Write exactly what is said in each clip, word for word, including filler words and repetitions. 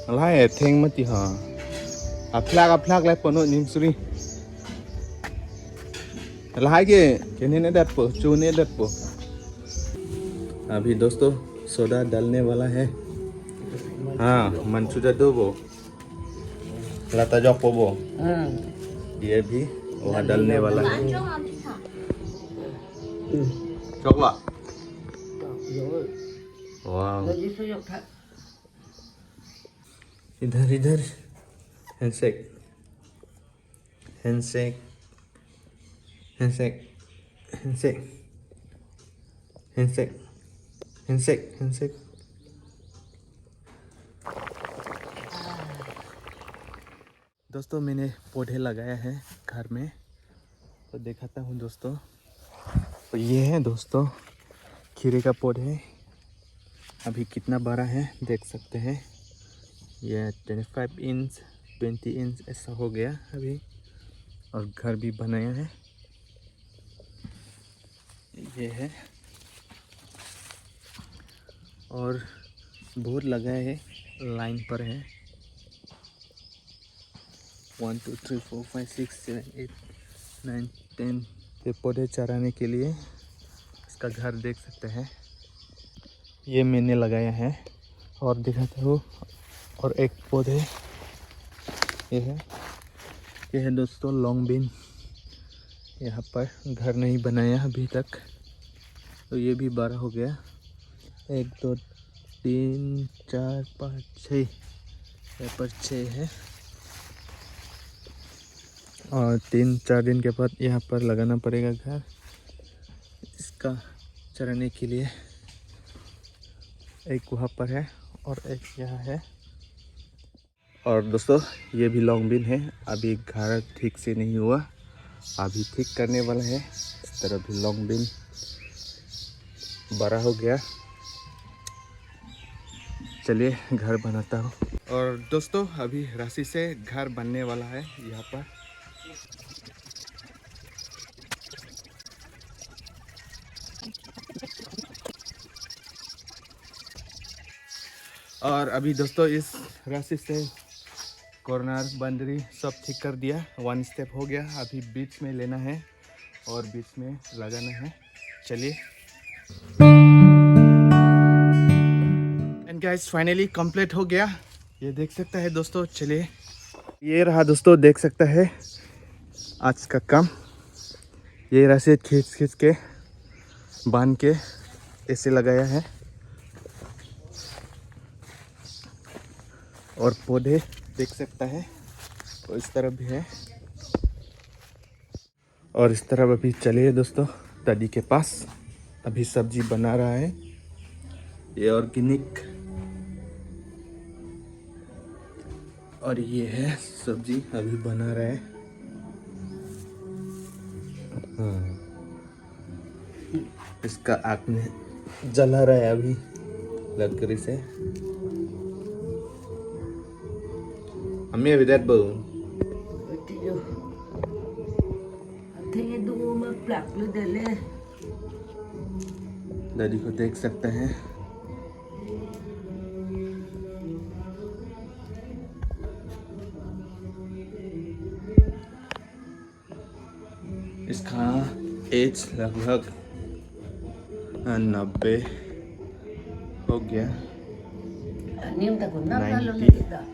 Lahai atheng mati ha. Aphlak aphlak le pono Nimsri. Lahai ke kene ne dat po, chu ne dat po. अभी दोस्तों सोडा डालने वाला है। हाँ, मंचूरिया दो वो। लता जॉक पोबो। हाँ। ये भी वहाँ डालने वाला है। चॉकलेट। वाह। इधर, इधर। Handshake. Handshake. Handshake. Handshake. Handshake. Handshake. Handshake. दोस्तों, मैंने पौधे लगाया है घर में, तो दिखाता हूँ दोस्तों। तो ये है दोस्तों, खीरे का पौधे। अभी कितना बड़ा है देख सकते हैं। ये twenty five inch, twenty inch ऐसा हो गया अभी। और घर भी बनाया है, ये है। और बहुत लगा है, लाइन पर है। One, two, three, four, five, six, seven, eight, nine, ten. ये पौधे चराने के लिए इसका घर देख सकते हैं। ये मैंने लगाया है और दिखाता हूँ। और एक पौधे ये है, ये है दोस्तों लॉन्ग बीन। यहाँ पर घर नहीं बनाया अभी तक, तो ये भी बड़ा हो गया। एक, दो, तीन, चार, पाँच, छः, यहाँ पर छः है। और तीन चार दिन के बाद यहाँ पर लगाना पड़ेगा घर। इसका चराने के लिए एक वहाँ पर है और एक यहाँ है। और दोस्तों, ये भी लॉन्ग बीन है, अभी घर ठीक से नहीं हुआ, अभी ठीक करने वाला है। इस तरह भी लॉन्ग बीन बड़ा हो गया। चलिए घर बनाता हूँ। और दोस्तों, अभी रस्सी से घर बनने वाला है यहाँ पर। और अभी दोस्तों, इस रस्सी से कॉर्नर, बाउंड्री सब ठीक कर दिया। वन स्टेप हो गया, अभी बीच में लेना है और बीच में लगाना है। चलिए। एंड गाइस, फाइनली कंप्लीट हो गया, ये देख सकता है दोस्तों। चलिए, ये रहा दोस्तों, देख सकता है आज का काम। ये रस्सी खींच खींच के, बांध के ऐसे लगाया है। और पौधे देख सकता है, और इस तरफ भी है। और इस तरफ अभी चलिए दोस्तों, दादी के पास अभी सब्जी बना रहा है, ये ऑर्गेनिक। और ये है सब्जी अभी बना रहा है। हाँ, इसका आग में जला रहा है अभी लकड़ी से। Ami, अभी देर बहु। Atheng do ma plak lo dele. दादी को देख सकते हैं। इसका एज लगभग, अ, नब्बे हो गया। Anim ta ko na na lo ninety. Na kita.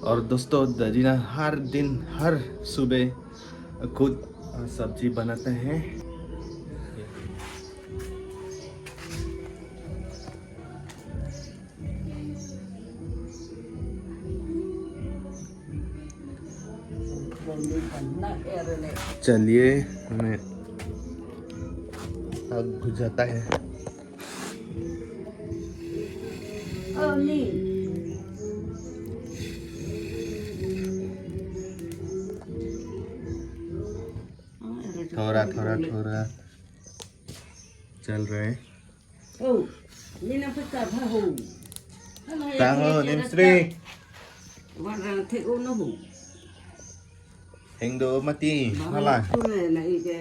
और दोस्तों, दादी ना हर दिन, हर सुबह खुद सब्जी बनाते हैं। चलिए, हमें आग बुझाता है। थोड़ा, थोड़ा, थोड़ा चल रहा है। Oh, ni na peta ba ho. Taho, Nimsri. Wan rang the o no ho. Indo mati, hala.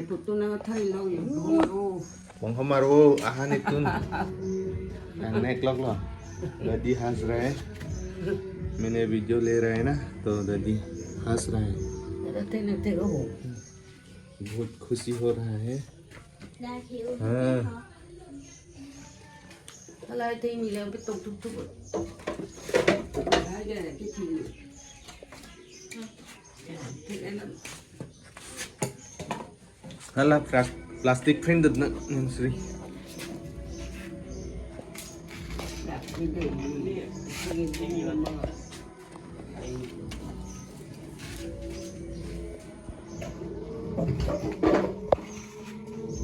Photo nangthai lo, Bong Homar vo. Bong Homar vo, ahan itum. Ang neklok lo. Dadi has raha hai. Maine video le raha hai na, to dadi has raha hai. Bahut khushi ho raha hai. Hala thengni le petok tuk tuk. Hala plas-, plastic print na, Nimsri.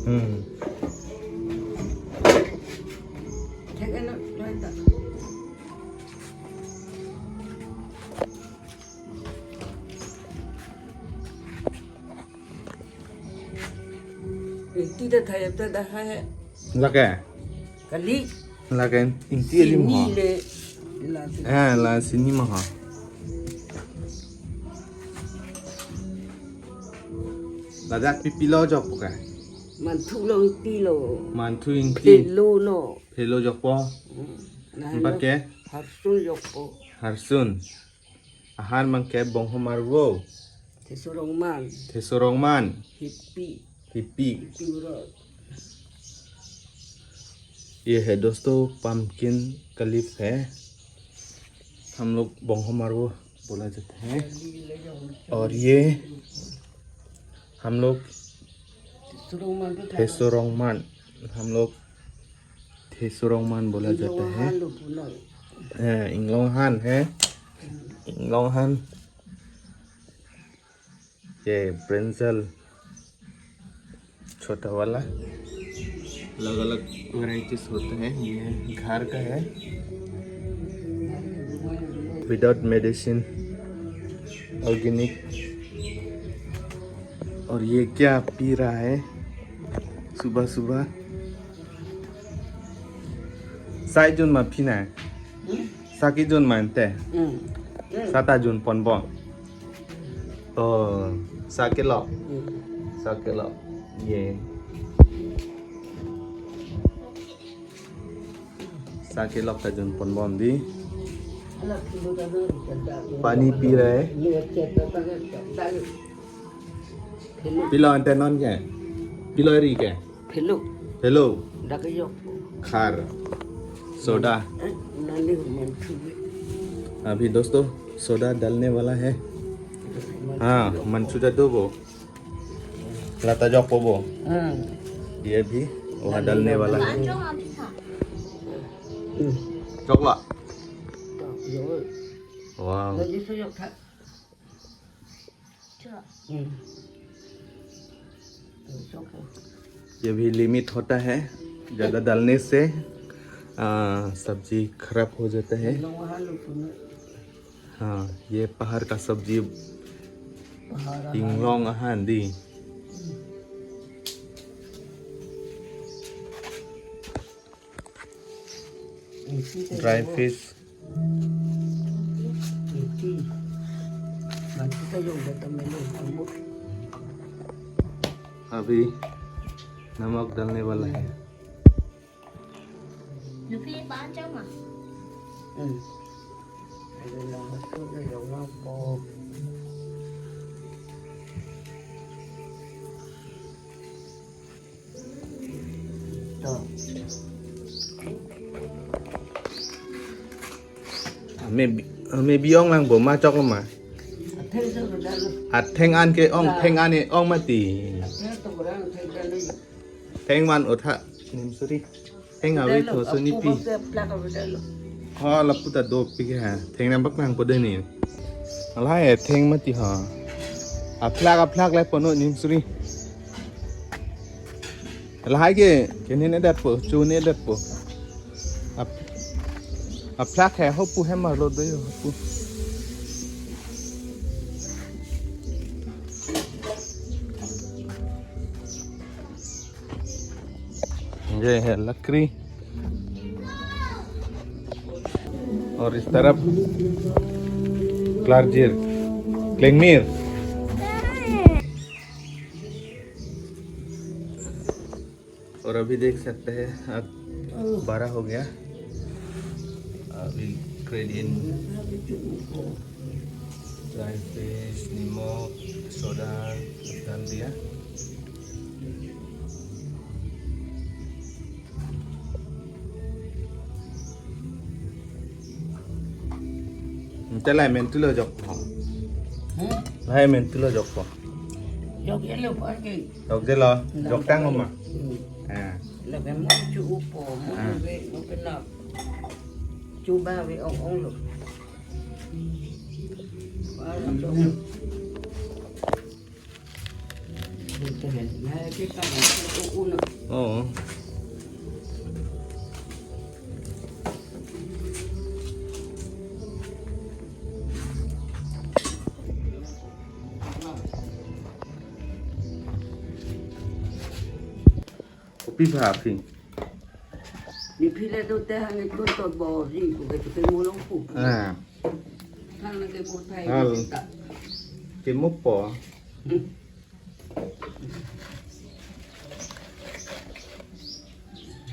Hmm. Ingti ta thayap ta dah hai. Lake? Kali. Lake ingti adim ho. Sini le. La sini. Eh, la sini ma ho. Ladak pi pilo jokpo ke? Manthu lo, ingti lo. Manthu, ingti. Phelo lo. Phelo jokpo. Hmm. Nah, anpar lo ke? Harsun jokpo. Harsun. Ahan abang ke Bong Homar vo. Thesorongman. Thesorongman. Hipi. Hipi. Hipi ura. ये है दोस्तों, pumpkin का leaf है। हम लोग Bong Homar vo बोला जाता है। और ये हम लोग Thesorongman, Thesorongman, हम लोग Thesorongman बोला जाता है। Inglong ahan lo pu lo. Eh, inglong ahan hai. Inglong ahan. ये brinjal छोटा वाला, अलग-अलग varieties होते हैं। ये घर का है, without medicine, organic। और ये क्या पी रहा है सुबह सुबह? Sa kejun ma pina? Hmm? Sa kejun ma ante? Hmm. Hmm. Sa ta junponbom. Oh, sa kelok. Hmm. Sa kelok. Ye. Sa kelok ta junponbom dei. Pani pi raha hai. Pilo ante non ke? Pilo ri ke? Phelo. Phelo. Dak jok. Khar. Soda. Eh, nani manthu. अभी दोस्तों, सोडा डालने वाला है। हाँ, manthu ta dopo. La ta jokpo bo. Hmm. ये भी वहाँ डालने वाला है। Hmm. Joklo. Jok, jok. Wow. Lagi sejok tha. Hmm. ये भी limit होता है, ज़्यादा डालने से, आ, सब्जी खराब हो जाता है। हाँ, ये पहाड़ का सब्जी, inglong ahan dei। Dry fish। अभी नमक डालने वाला है। Maybe, maybe ong lang bo ma chok ma. Atheng an ke ong, theng an e ong mati. Theng man otha Nimsri. Theng avi tho suni pi. Ha, lapu ta dopik ha. Theng nang bak nangpo dei ni. Lahai theng mati ha. Aphlak aphlak le pono Nimsri. Lahai ke, kene ne datpo, chu ne datpo. Ap-, aphlak hai hopu hai marlo do yo hopu. ये है लकड़ी। और इस तरफ क्लार्जिर, क्लेंगमिर। और अभी देख सकते हैं, अब बड़ा हो गया। अभी ग्रेट इन ड्राई फिश, नमक, सोडा सब डाल दिया। Ante lahai amen tulo jokpo. Hmm? Lahai amen tulo jokpo. Jokdetlo, parke. Jokdetlo, jokdang oma. Hmm. Ah. Lake mo chupo, mo Ah. Be, mo kena. Chuba be ong ong lo. Wala jok. Betul, ya. Nah, kita kan, oh, oh, no. Oh. Kopi bha aphi? Nephi le do te hang itu to bo ri ko ke te mo long pu. Ah. Hang na ke mo thai Hal. Kita. Ke mo po. Hmm.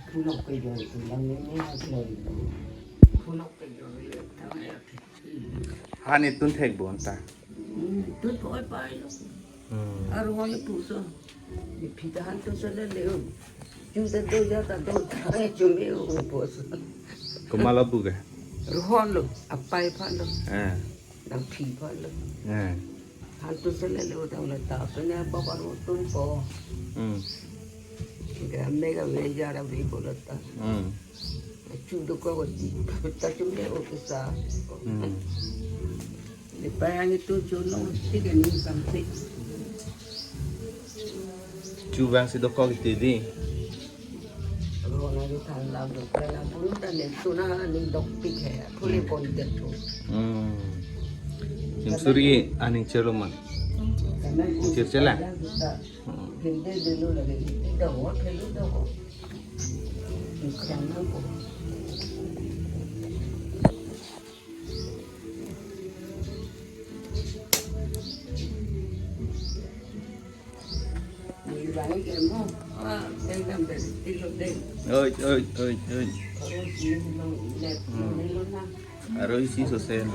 Pulok ke jo, pulok ni ni ha pulok. Pulok ke jo, le ta ya. Han itun thek bon ta. Hmm, tut poi pai lo. Hmm. Arhon le puso. Nephi ta han tu sele leo. Ju ta do ja ta do ta chu me o puso. Komat lo pu ke? Arhon lo, apai aphan lo. Eh. Dang phi aphan lo. Eh. Han tu sele leo dang la ta pe ne baba ro tun po. Hmm. Ga me ga ve ja ra ve ko la ta. Hmm. Chu dokok ko ti. Ta chu me o ke sa. Hmm. Nephi hang itu chu long ti ke ni sampai. Chu vangsi dokok ti dei. Ro na ri than lam do pe na pun ta ne tu na ni dok pik he. Pule Hmm. Pon det tu. Hmm. Sim suri aning chelo ma. Karena Ning chir chela. Hmm. Hindi dulu lagi. Hindi daw, hello daw. Ikan na po. Ni bang ke mo. Ah, dengdam dari tilo deng. Oi, oi, oi, oi. Terus ni long ilet, Hmm. Ni long na. Aro isi sosen.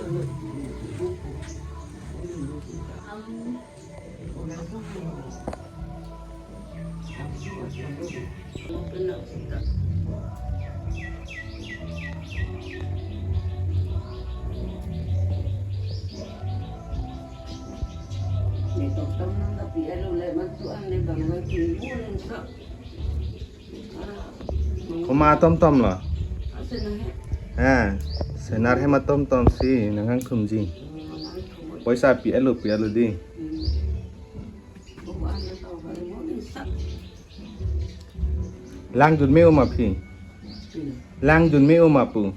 Komat atom tom lo? Ha, senar hem atom tom si nanghang thumji. Poisa pi-et lo, pi-et lo dei. Lang jun me-o ma aphi? Lang jun me-o ma pu?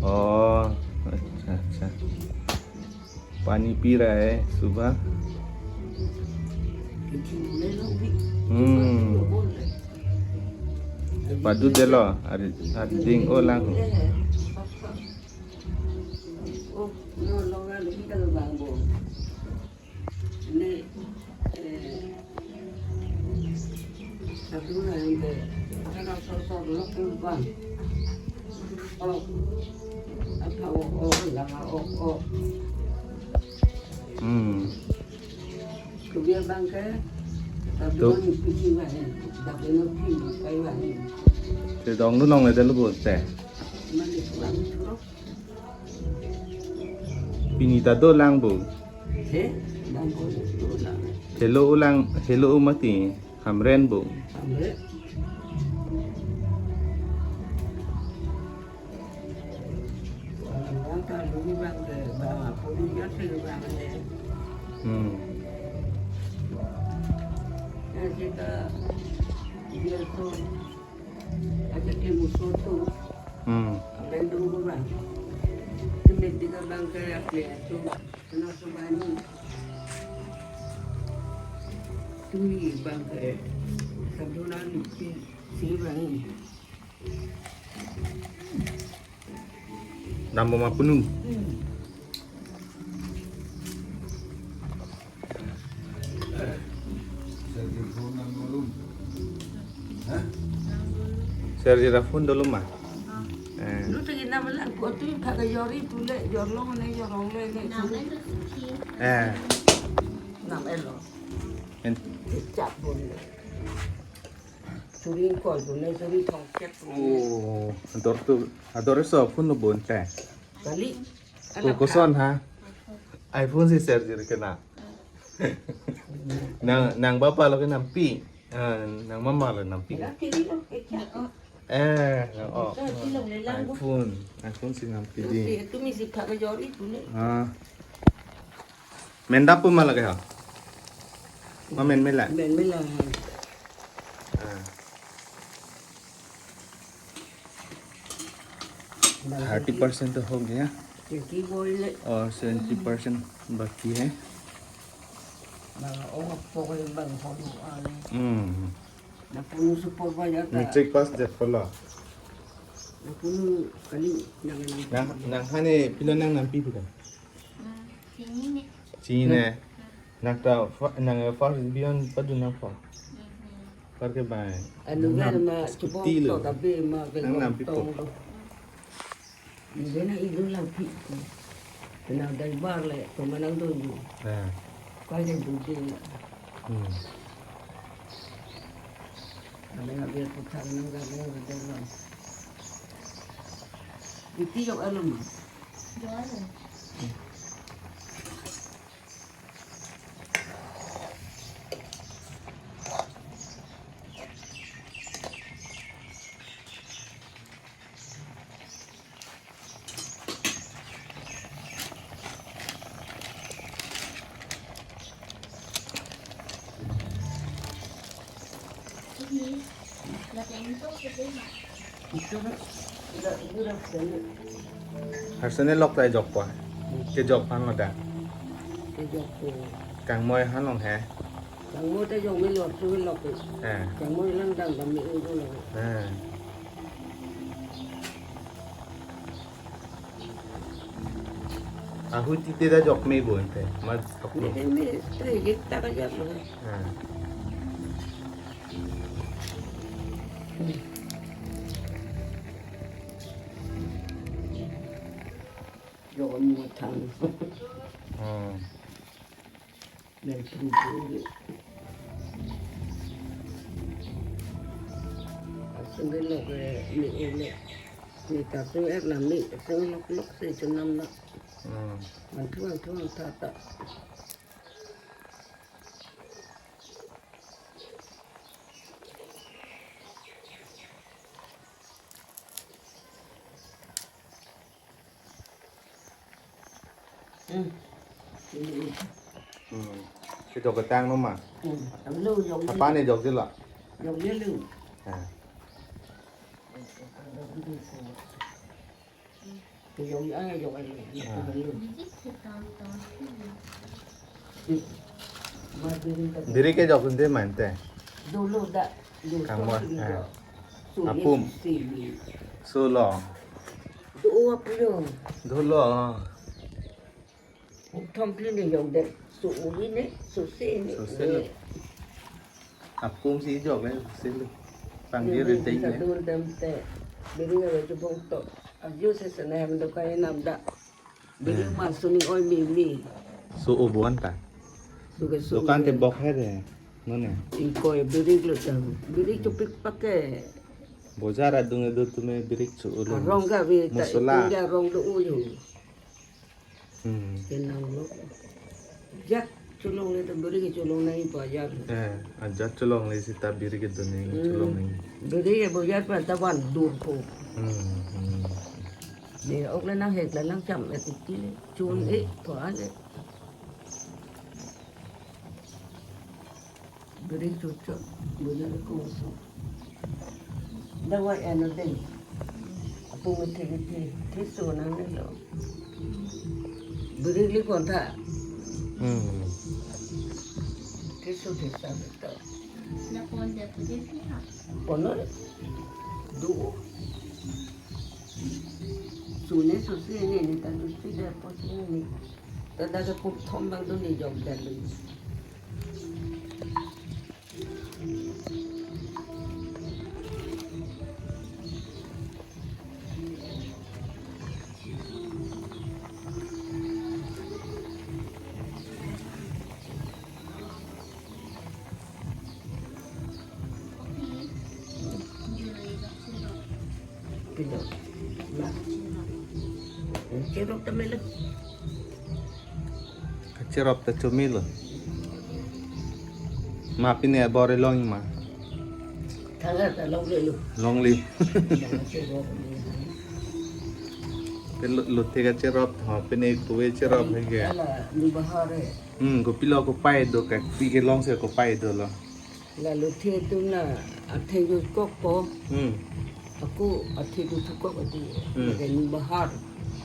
Oh, acha, acha. पानी पी रहा है सुबह. Hmm. Padu detlo, ari, ari ding-o lang ho. Ni, eh, satu na yang ke, karena sosok lo ke bang. Oh, apa, oh, oh, lama, oh, oh. Hmm. Kebiar bang ke, tapi Tuh. Ni pisi bang, tapi no pi, kai bang. Te dong nu nong le de lu bu te. Mana kurang terus. Pini ta do lang bu. He, lang bu, do lang. Helo lang, helo mati, hamren bu. Hamren. Orang kan dulu bang ke, bang, apa dia sih bang ke? Hmm. Ya, kita, dia tu, ada ke musuh tu. Hmm. Apa yang dulu bang? Itu metika bang ke, apa tu? Kena subani. Tui bang ke, sabdona ni si, si bang. Namo ma punu. Hmm. Jadi phone number room. Charger aphone dolo ma? Eh. Lu tagi nam lang ko tu kha ka jori tu le, jor long ne, jor long le ne. Nam e tu sukhi. Eh. Nam e lo. En. Chap bon le. Suri kol tu ne, suri thong kep tu ne. Oh, ador tu, ador so phone lo bon te. Kali. Ko, koson ha? iPhone si charger kena. Nang, nang bapa lo kenampi. Ah, nang mama lo nampi. Kali lo, kecap. Eh, oh. Ito, ito lang, lelang ko. iPhone. iPhone si nampi di. Ito, ito mi si kha ka jori tu ne. Ah. Mendap pu ma lake ha? Ma men mela? Men mela ha. Ah. Thirty percent तो हो गया। Twenty boy le. और seventy percent बाकी है। Bang o pokok bang hodu ale. Hmm. Na punu super ba ya ta. Matric pass det pala. Na punu kali nang nang. Nang, nang hane pilo nang nampi bukan? Hmm, sini ne. Sini ne. Hmm. Nang ta fa-, nang first bion padu nang fa. Hmm. Par ke bai. Anu nang kan nam ma scooty chupong lo. To tapi ma ke nang nampi tong po. Lo. Ni na ilu lang pi. Kena driver le, pemanang dulu. Nah. Kau yang duduk. Hmm. Ada yang biar putar nang gabung ke dalam. Iti yang anu ma? Jual. Harsene lok ta jok pa. Kejok aphan lo ta. Kejok ko. Kangmoi aphan long he. Kangmoi ta jok me lok, su lok ko. Eh. Kangmoi lang dang dam me un ko lok. Eh. Ahu tite ta jok me bon te. Ma jok me. Me, me, tre git ta ka jok lo. Eh. Jon mo thang. Hmm. Nang sungguh. Asung ke lok, eh, mi ele. Mi ta sung ek na mi sung lok lok si chunam na. Hmm. An thuang thuang ta ta. Hmm. Hmm. Kejok ketang lo ma? Hmm. Ang lo jok. Apa ni jok sila? Jok dia lu. Ha. Kejok ang jok ang. Ha. Lu. Biri kejok unte mante. Dolo da. Kangmoi, eh. Apum. Su lo. Do aplo. Dolo. Thom phli ne jok det. Su uli ne, su se ne. Su se lo. Apum si jok le, su se lo. Pang dia renteng ne. Dul dem te. Biri ngawe chubong to. Ajo se se ne ham do kai nam da. Biri ma suning oi mi mi. Su o bon ta. Su ke su. Dukan te bok he de. Nune. Ingkoi biri lo ta. Biri chupik pake. Bojar adung edo tume biri chu ulun. Rong ka biri ta. Mosola. Itung ja rong do uyu. Hmm. Kenang lo. Jak chulong le ta biri ke chulong nai bojar. Eh, ajat chulong le sita biri ke doning. Hmm. Chulong nai. Biri ke bojar pa ta van dur po. Hmm, hmm. De ok le nang hek le nang cham le tiki le. Chun e, hmm, to ale. Biri chucho, biri kusu. Dawa eno dei. Apung iti iti, tisu nang nilo. Biri li konta. Hmm. Tisu tisa betul. Na pon dia punya pihak. Pon lo? Du. Sune susi ini, ini tadu sida pos ini. Tada ke puthom bang tu ni jok dalu. Cherok ta melo. Kacherok ta chomelo. Ma pine abor long ma. Thala ta longle lo. Longle. Thala cherok ni. Pen lo, lote kacherok, ha, pine kuwe cherok hai ke. Thala, ni bahar hai. Hmm, kopilo kopai do, kopi kelong si kopai dolo. La lothe atum la atheng jutkokpo. Hmm. Ako atheng jutkok ati. Hmm. Lake ni bahar.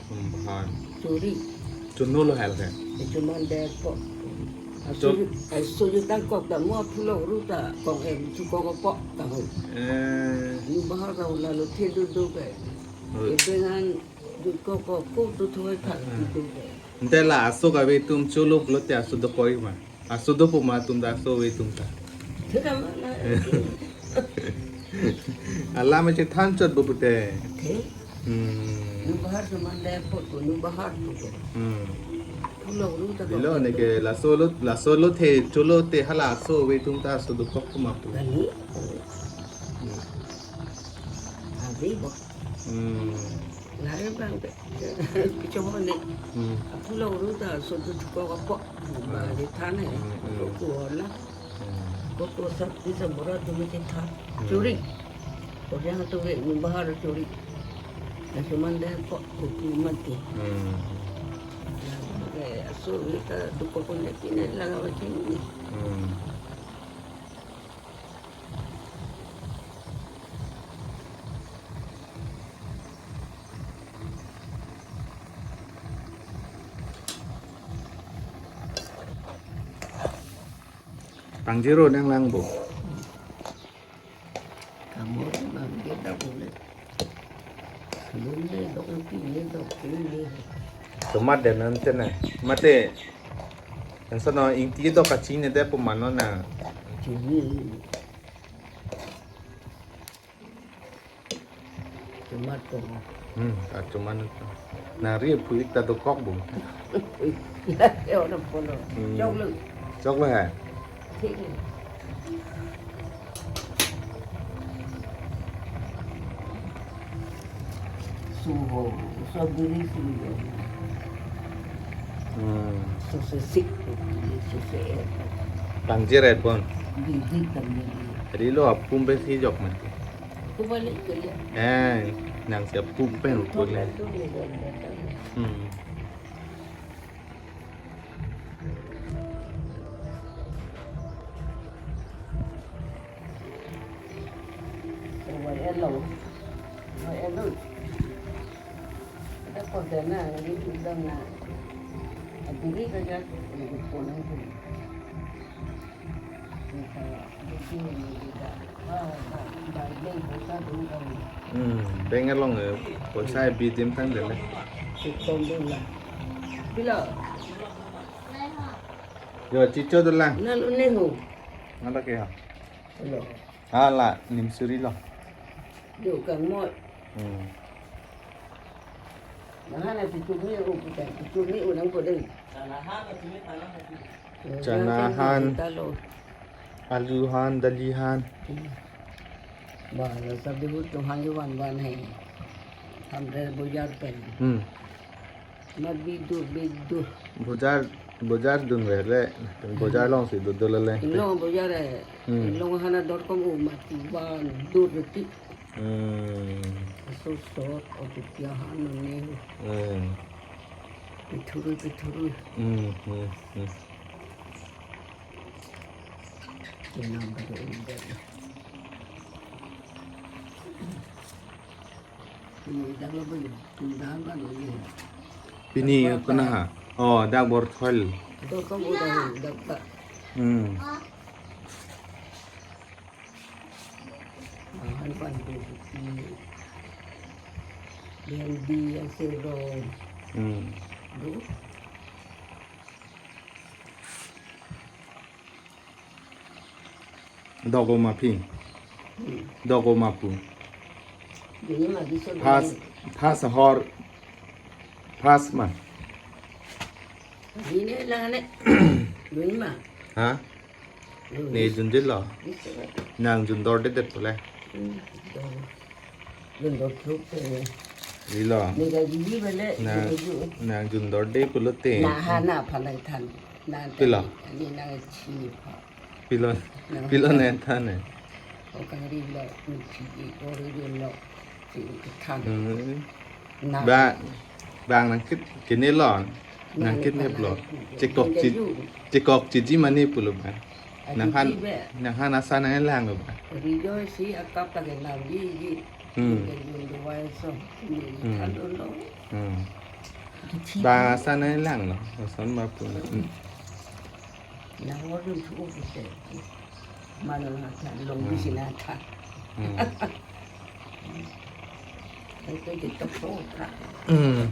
Hmm, bahar. Chori. Chonolo hal ke. Echuman depo. Aso, chor- aso jutangkok ta mo aphulo ru ta kong em jutkokpo ta ho. Eh. Ni bahar ta la lothe do do ke. Oh. Epengan jutkok ko tu thoi thak. Hmm. Do ke. Nte la aso kave atum cholo pulote aso dokok ma. Aso dopo ma atum ta aso ave atum ta. Thura ma na. Alam chethan chot bo pute. The. Hmm. Nu bahar tu man depo ko nu bahar tu ko. Hmm. Pulo ru ta. Bilo ko ne ke laso lo, laso lothe cholote hala aso ave atum ta aso dokok ma pu. Kali. Hmm. Ave bo. Hmm. Lare bang pe. Kichong ne. Hmm. Aphulo ru ta aso jutkokpo. Ba, hmm, di than hai. Hmm, hmm. Ko ko na. Hmm. Ko ko sab di sab bora tu me than. Hmm. Chori. Ko yang tu ke ni bahar chori. Echuman depo ko tu mati. Hmm. Ke aso ni ta dokok ko ne pine laga ba chini. Hmm. Pangjiro nang lang bo. Kamu bang kita boleh. Lun le dok pi le dok pi le. Tomat de nan te na. Mate. Yang sono ingti dok kachini de pemano na. Chini. Tomat ko. Hmm, kachuman to. Nari phulik ta dokok bo. Ya, ya, orang polo. Hmm. Chok lo. Chok lo hai. Thik lo. Suho, so duri suri. Hmm. So se sik, so se et. Tangji ret bon. Di di tangji. Rilo apum pe si jok man. Kubalik ke ya. Eh, nang siap pumpen pun ya. Hmm. Wai elo. Wai elo. Ada kau dana, ini udang na. Adiri kerja, ini pun aku. Hmm, bank along eh, poisa bi dim tang dele. Sitom dun la. Pilo. Yo, chicho dun lang. Nalo neho. Nalo ke ha. Pilo. Hala, nim suri lo. Yo, kang mo. Hmm. Nahan na pichumi o kita, pichumi o nang ko dei. Chana han, alu han, dali han. Hmm. Ba, la sab de tu han jo van van hai. Hamre bojar pen. Hmm. Mat bidur bidur. Bojar, bojar dun re le. Bojar along si do do le le. Inglong bojar eh. Hmm. Inglong hana dot com o mat van dur reti. Hmm. So sot o tu pia han ne. Hmm. Pithuru pithuru. Hmm, hmm, hmm. Kenam pada indah. Ini dah lo beli. Indah kan lo ye. Pini kena ha. Oh, dak bor thol. Dot com o dah dak tak. Hmm. Bahan pandu. Yang di yang sero. Hmm. Duh. Dok o ma phi. Hmm. Dok o ma pu. Dini ma di so. Phas, phas hor. Phas ma. Dini la ne. Dini ma. Ha? Ne junjil lo. Nang jun dor det det pule. Hmm, dor. Jundor thuk te. Lilo. Nega jiji bele, na, jiji ju. Na jundor de pulote. Na ha na phalai than. Na pilo. Ani na chini pha. Pilo. Na pilo ha. Ne than ne. O kangri lo, chini, o ri lo, chini than. Hmm. Na. Ba, bang nangkit kene lon. Nangkit ne plo. Chekok chi, chekok chiji mane pulo ba. Nanghan, nanghan asa nanglang lo ba. Rijo si akap ta ke nang ji ji. Hmm. Ke jun duwai so. Hmm. Kan dun lo. Hmm. Ba asa nanglang lo. Asan ba pulo. Hmm. Nang wajun chu u kite. Mano na tha long di si na tha. Hmm. Ai to di to po ka. Hmm.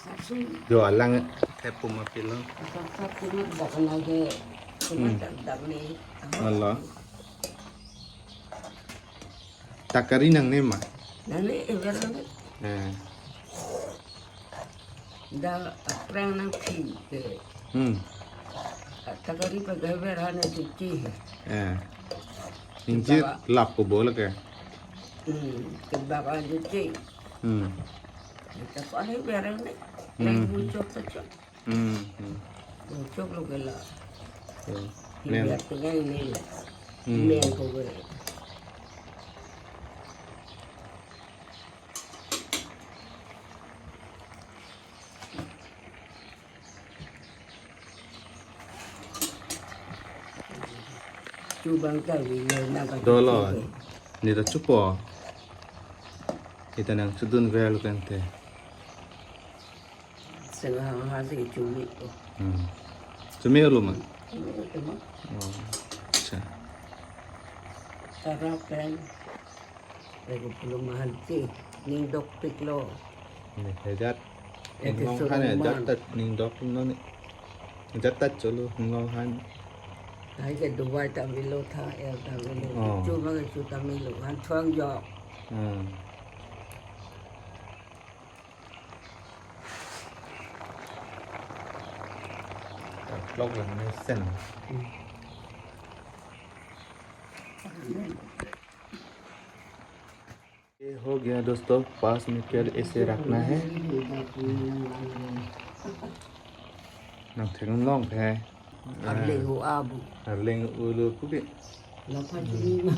Sasu. Jo alang thepum apilo. Sasu pum dak na ke. Pum dak dak ni. Alo. Takari nangne ma? Nangne, ever nangne. Eh. Da aphrang nangphi ke. Hmm. Takari pa gaver hana chuchi. Eh. Inji lap ko bola ke. Hmm. Ke baba chuchi. Hmm. Kita ko ani berang ne. Hmm. Nang muncul kecil. Hmm, hmm. Chok lo ke la. Hmm. Ibi men. Atenga ini la. Hmm. Men ko ke. Chubang ta wi lo na ka. Dolo. Chubang. Neta chupo. Ita nang chudun vel kante. Seng hang ha si chumi ko. Hmm. Chumi lo ma? Chumi ko ma. Oh. Acha. Tara pen. Ego pulo mahal ti. Ning dok pik lo. Ne hejat. Ete Inglong han suruman. Hejat tat ning dok no ne. Hejat tat cholo Inglong han. Hai ke Dubai ta milo tha, el ta milo. Oh. Chuma ke chu ta milo. Han thuang jo. Hmm. Vlog lang mesen. ये हो गया दोस्तों, पाँच मिनट के लिए ऐसे रखना है। Nang thek long phe. Arleng ho abu. Arleng ulo puke. Lapa chini ma.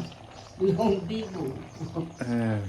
Long bibu. Eh.